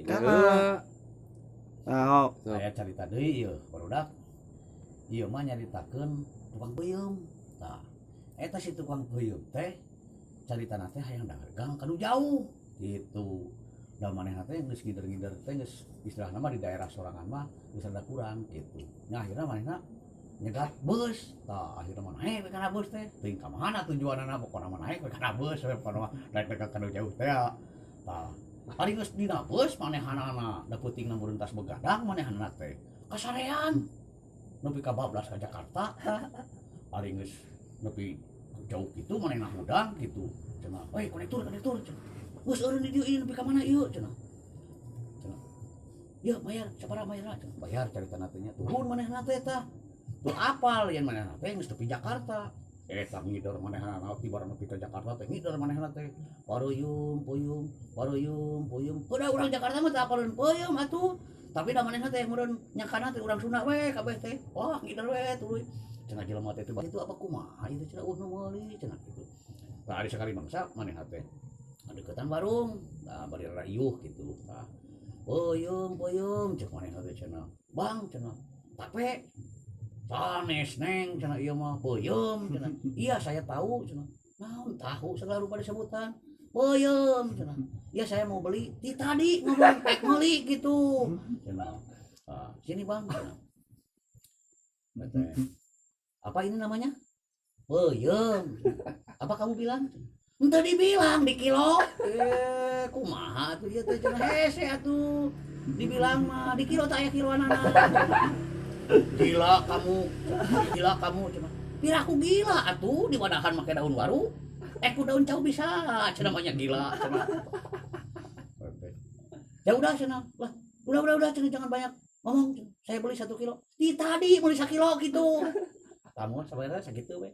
Kalah. Nah, oh. Saya carita deui ieu, barudak. Ieu mah nyaritakeun tukang peuyeum. Tah, eta si tukang peuyeum teh caritana teh hayang dagang ka nu jauh gitu. Da manehna teh geus ngider-ngider teh, geus istilahna mah di daerah sorangan mah geus rada kurang gitu. Nya akhirna manehna nyegat bus. Tah, akhirna mah naik we kana bus teh. Teuing ka mana tujuanana, pokona mah naik we kana bus we, pokona mah naik ka nu jauh teh. Tah, ari geus dina bus manehanana da peutingna meureun tas begadang, manehanana teh kasarean nepi ka bablas ka Jakarta. Ari geus nepi jauh kitu, manehna hudang gitu cenah, "Weh, kondektur, kondektur," cenah, "geus eureun di dieu ieu, nepi ka mana ieu?" cenah. Cenah, "Ieu bayar sabaraha bayarna?" cenah. Bayar caritana teh nya. Turun manehna teh. Tah, teu apal yen manehna teh geus tepi Jakarta. Eta ngider manehna tiba nepi ka Jakarta teh, ngider manehna teh, "Pareuyum peuyeum, pareuyum peuyeum." Udah, urang Jakarta mah teu apaleun peuyeum atuh, tapi da manehna teh meureun nyangkana teh urang Sunda we kabeh teh. Wah, ngider we tuluy. Cenah jelema teh itu apa kumaha itu cenah, nu meuli cenah kitu. Tah, ari sakali mangsa manehna teh deketan warung. Nah, bari rada iuh gitu. Tah, "Peuyeum, peuyeum," cek manehna teh cenah. "Bang," cenah, "tape." "Sanes, Neng," cenah, "ieu mah peuyeum," cenah. "Iya, saya tahu," cenah. "Naon tahu segala rupa disebutan peuyeum?" cenah. "Ya, saya mau beli, ti tadi ngomong pek meuli gitu," cenah. "Ah, sini, Bang," cenah. "Apa ini namanya?" "Peuyeum." "Apa kamu bilang?" "Ente dibilang di kilo." "Eh, kumaha tuh ieu teh?" cenah. "Hese atuh dibilang mah di kilo, tak aya kiloanana." "Gila kamu, gila kamu," cenah. "Piraku gila atuh, diwadahan make daun waru, eh, ku daun cau bisa cenah, namanya gila," cenah. "Ya udah," cenah lah, Udah, udah, cenah, jangan banyak ngomong," cenah. "Saya beli 1 kilo." Di tadi beli 1 kilo gitu. Kamu sebenarnya segitu we.